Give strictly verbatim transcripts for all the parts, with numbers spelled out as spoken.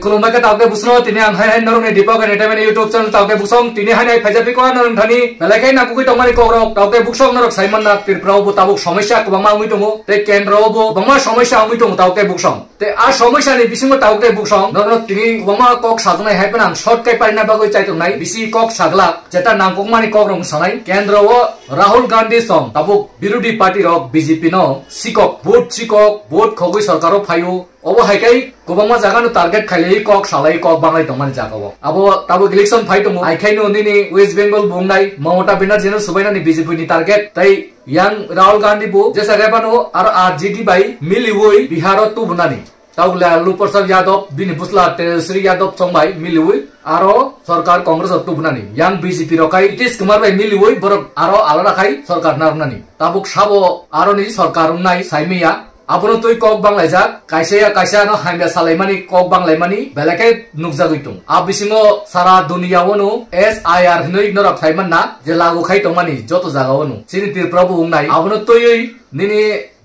Khulumbai khe taoke busno tini ang hai hai norokni Deepak Entertainment YouTube channel taoke busong tini hai hai phaijak piko norok thani belai khe nakugwi tongmani kokrok taoke busong norok saimanna Tripura o bo tabuk somosya kwbangma wngwi tongo tei kendro o bo kwbangma somosya wngwi tongo taoke busong. Tei a somosya ni bisingo taoke busong norok tini kwbangma kok sajaknai hai phano ang short kai parina bagwi chai tongnai bisi kok saglak jeta nangkukmani kokrok sanai kendro o Rahul Gandhi song tabuk birodhi party rok B J P no sikok vote sikok vote khogwi sorkaro phaio. Obo hai khe kwbangma jaga no target khailai kok salai kok banglai tongmani jaga o. Abo tabuk election phai tongo. Hai khe no nini West Bengal bo wngnai Mamata Banerjee no subainani B J P ni target. Tei yang Rahul Gandhi bo jesa khe phano aro R J D bai miliwi Bihar o tubunani. Tabuk le Lalu Prasad Yadav bini bwsla Tejashwi Yadav chongbai miliwi aro sorkar Congress o tubunani. Yang B J P rok khai Nitish Kumar bai miliwi borok aro alada khai sorkar narwknani. Tabuk sabo aroni sorkar wngnai saimaya. Abono twi kok banglaijak, kaisa ya kaisa no hamya salaimani kok banglaimani belai khe nukjagwi tong. A bisingo sara duniya o no S I R hinwi norok khai manna je lagu khai tongmani joto jaga o no. Chini Tripura bo wngnai. Abono twiwi nini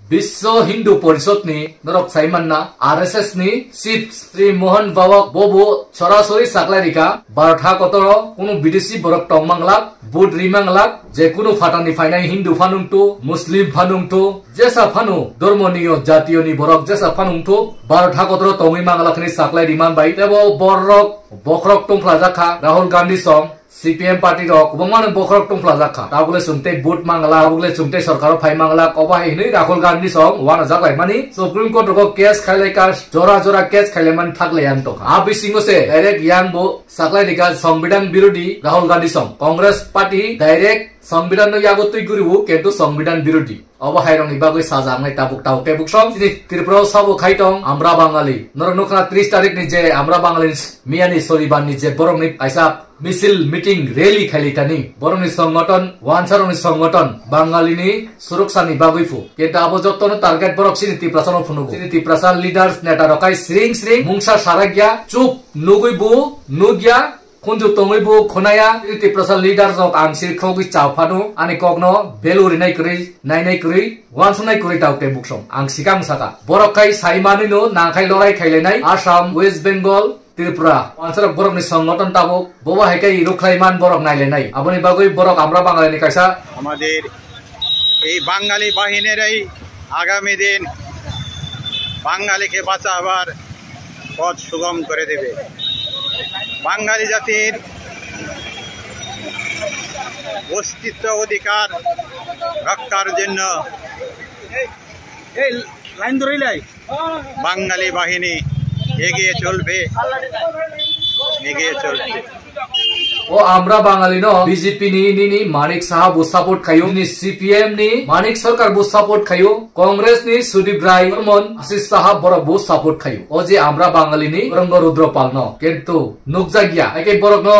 Biswa Hindu Porishod ni norok sai manna R S S ni chief Sri Mohan Bhagwat bo bo sorasori saklai rika Bharat ha kotoro kunu bidesi borok tong manglak. Vote ri manglak, je kunu phatani phainai Hindu phanung tu, Muslim phanung tu, jesa phanu, dormo niyo, jatiyo ni borok jesa phanung tu, Bharat hakotoro tongwi manglak hwnwi saklai ri man bai. Tebo borok bokhorok tongphlajak kha, Rahul Gandhi song, C P M party rok, kwbangma no bokhorok tongphlajak kha. Tabukle chwng tei vote mangla, tabukle chwng tei sorkaro phai mangla, obo hai hwnwi Rahul Gandhi song, uanajak lai mani, Supreme Court rogo case khailai kha, jora jora case khailai mani thaklai ang tongkha. A bisingo se, direct yang bo, Saklai rika Songbidan birodhi Rahul Gandhi song. Congress party direct Songbidan no yago twi guribu, kintu Songbidan birodhi. Obo hai rokni bagwi sajaknai tabuk tabuk tei buk song. Chini Tripura o sabo khai tong, Amra Bangali. Norok nukha tris tarik ni je Amra Bangali miyani soribar ni je borok ni kaisa misil meeting rally khaili tani. Borok ni songoton, wansa rok ni songoton, Bangali ni suruksa ni bagwi phu. Kintu abo jotto no target borok chini Tiprasa no phunugo. Chini Tiprasa leaders neta rok kai sring sring mungsa sarakya chup. Nugwi bo nugya, khunju tongwi bo khunaya, Tiprasa leader rok ang sirkhogwi cha phano, ani kokno value rinai kwrwi, nainai kwrwi, uansuknai kwrwi tabuk tei buk song. Ang sikang saka, borok khai sai manwino nang khai lorai khailainai, Assam, West Bengal, Tripura, uansarok borokni songoton tabuk, bobo hai khe rukhlai man borok nailainai. Aboni bagwi borok Amra Bangalini kaisa আমাদের এই বাঙালি বাহিনীর এই আগামী দিন বাঙালিকে বাঁচাবার পথ সুগম করে দেবে। বাঙালি জাতির অস্তিত্ব অধিকার রক্ষার জন্য এই লাইন ধরেই লাই। বাঙালি বাহিনী এগিয়ে চলবে, এগিয়ে চলবে। O Amra Bangali no B J P ni nini Manik Saha bo support khayo, nini C P M ni Manik Sarkar bo support khayo, Congress ni Sudip Rai Barman, Ashish Saha borok bo support khayo. O je Amra Bangali ni Gauranga Rudra Pal no, kintu nukjakya, eke borok no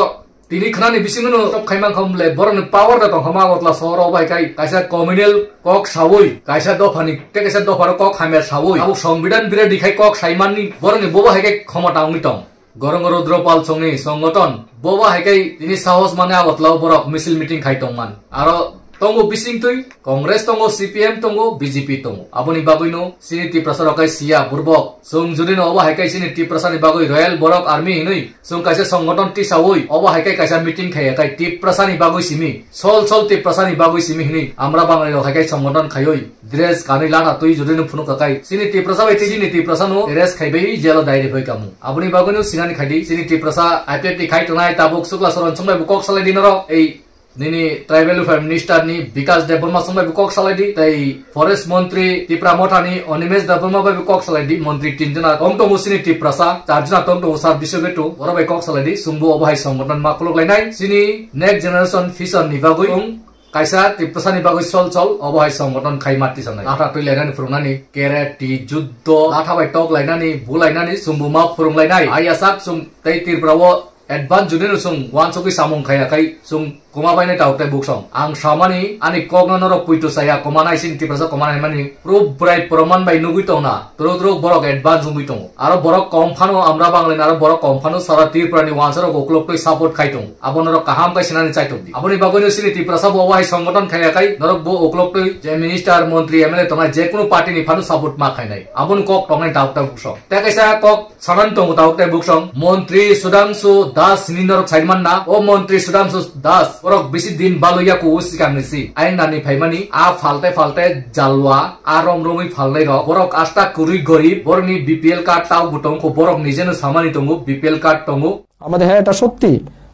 Tini khnani bisingo no top khaimang kham le borokni power da tongkha ma Agartala sohoro bai kai kaisa communal kok sawi kaisa dophani tei kaisa dopharo kok hamya sawi abo Songbidan birodhi khai kok saimani borokni bobo hai khe khomota wngwi tong. Gauranga Rudra Pal songni songoton bobo hai khe tini sahos mane Agartala o borok misil meeting khai tongman. Aro tongo bisingtwi Congress tongo, C P M tongo, B J P tongo. Aboni bagwino chini Tiprasa rok kai siya burbok. Chwng jodi no obo hai khe chini Tiprasa ni bagwi Royal Borok Army hinwi Chwng kaisa songgoton tisawi obo hai khe kaisa meeting khaiya khai Tiprasa ni bagwi simi, sol sol Tiprasa ni bagwi simi hwnwi Amra Bangali rok hai khe songgoton khaiwi dress kanwi lana twi jodi no phunuk kha khai chini Tiprasa bai tei chini Tiprasa no arrest khaibai jail o direct bai kamu. Aboni bagwi no sinani khaidi chini Tiprasa I P F T khai tongnai tabuk Sukla Saran chwngbai bo kok salai di norok ei Nini Tribal Welfare Minister ni Bikash Debbarma song bai bo kok salai di, tei Forest Montri Tipra Motha ni Animesh Debbarma bai bo kok salai di, Montri tin jona tong tongo chini Tiprasa, char jona tong tongo sir Biswa Betu, borok bai kok salai di, chwng bo obo hai songbotan ma khuluk lainai, chini next generation future ni bagwi chwng kaisa Tiprasa ni bagwi sol sol obo hai songbotan khai ma tisanai. Latha twi lainani phwrwngnani, karate, judo, latha bai tok lainani, bu lainani, chwng bo ma phwrwng lainai. Ai asak chwng tei Tripura o Advance jodi no chwng uansugwi samung khaiya khai chwng Koma bai nai tabuk tei buksong. Ang samani ani kokno norok puitu saya, koma nai sini Tiprasa koma nai mani. Proof bwrai proman bai nugui tongna. Turu turu borok advance wngwi tongo. Aro borok kom phano amra banglen aro borok kom phano sara Tripura ni wansa rok uklok twi support khai tongo. Abo norok kaham khe sinani chaitok di. Aboni bagwi no sini Tiprasa bo wahai songgoton khaiya kai norok bo uklok twi je minister, montri, M L A tongnai je kunu party ni phano support ma khainai. Aboni kok tongnai tabuk tei buksong. Tei kaisa kok Saman tongo tabuk tei buksong montri Sudhangshu Das ni norok sai manna. O montri Sudhangshu Das borok bisi din baloya ku sikang ni si. Ayang nani phaimani a phalte phalte jalwa a rom romwi phalnai rok. Borok asta kurui gorib borok ni B P L card tau butong ko borok nije no samani tongo B P L card tongo. আমাদের, হ্যাঁ, এটা সত্যি,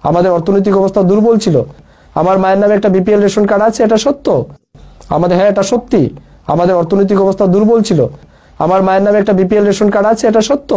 আমাদের অর্থনৈতিক অবস্থা দুর্বল ছিল। আমার মায়ের নামে একটা বিপিএল রেশন কার্ড আছে, এটা সত্য। আমাদের, হ্যাঁ, এটা সত্যি, আমাদের অর্থনৈতিক অবস্থা দুর্বল ছিল। আমার মায়ের নামে একটা বিপিএল রেশন কার্ড আছে, এটা সত্য।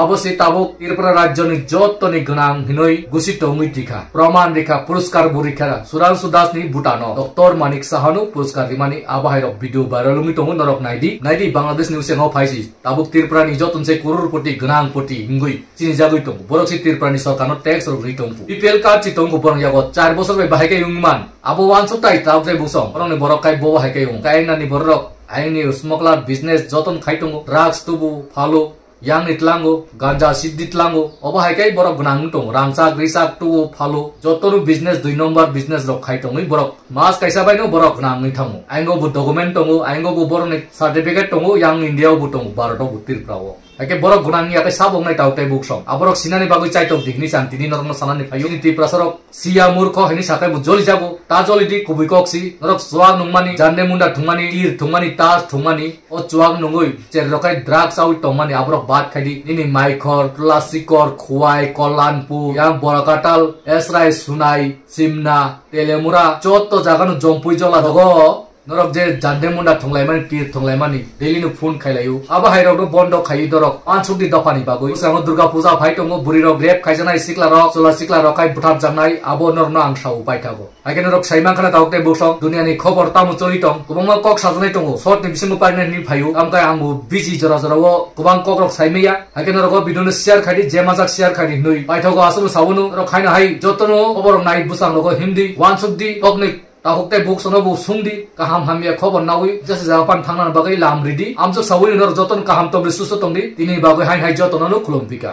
Abo se tabuk Tripura rajyoni jotoni gwnang hinwi gusi tongwi tikha. Proman rikha, puruskar bo rikha. Sudhangshu Das ni butano Doctor Manik Saha no puruskar rimani abo hai rok video viral wngwi tongo norok naidi. Naidi Bangladesh ni useng o phaisi. Tabuk Tripura ni jotoni se kurur poti gwnang poti wngwi chini jagwi tongo. Borok se Tripura ni sorkar no tax rok ri tongo. B P L card si tongo borok yago char bosor bai bahai khe wngman. Abo wansuk tai tabuk tai busong. Borok ni borok kai bo hai khe wng. Kai nani borok ayang ni smuggler business joton khai tongo. Drugs tubu phalo. Yang ni tlango, ganja siddi tlango, obo hai kai borok gwnang wng tongo, rangchak, risak, tuo, phalo, jotono business dui number business rok khai tongwi borok mas kaisa bai no borok gwnang wngwi thango. Aingo bo document tongo, aingo bo borok ni certificate tongo, yang India o bo tongo, Bharat o bo Tripura o. Hai khe borok gwnang ya khe sabo wngnai tabuk tei buksong. Aborok sinani bagwi chaitok di hwnwi chang tini norokno sanani phaio. Chini Tiprasa rok Siya murkho hini sakai bo joli jago. Ta joli di kubui kok si. Norok chuak nungmani, jande munda thungmani, tir thungmani, tas thungmani. O chuak nungui cherrokai drug chaui tongmani aborok bad khai di. Nini Maikhor, Tulasikor, Khwai, Kollanpur, yang Borakatal, Esrai, Sunai, Simna, Telemura, chotto jagano jompui jola dogo. Norok je jande munda thunglaimani, tir thunglaimani, daily no phone khailaio. Abo hai rok no bondo khaiwi dorok, ansuk di dopha ni bagwi. Bwskango Durga puja phai tongo, bwrwi rok rape khaijaknai, sikla rok, chwla sikla rok khai bwthap jaknai, abo norok no ang sao paithago. Hai khe norok sai mankha na tabuk tei buksong, dunia ni khobor tamo choli tong, kwbangma kok sajaknai tongo, short ni bisingo parinai hinwi phaio, tamo khe ang bo busy jora jora o kwbang kok rok sai maya. Hai khe norok o video no share khai di, je majak share khai di hinwi paithago, aswk no sao no, norok khai no hai joto no khobor rok nai bwsang rogo himdi, wansuk di, kok ni Takhuk tei buksongno bo sung di, kaham hamya khobor naui, jesa jaga pan thangnani bagwi lam ridi. Amjok saui norok jotono kaham tongdi, susto tongdi. Tini bagwi hain hai jotono no khulum pika.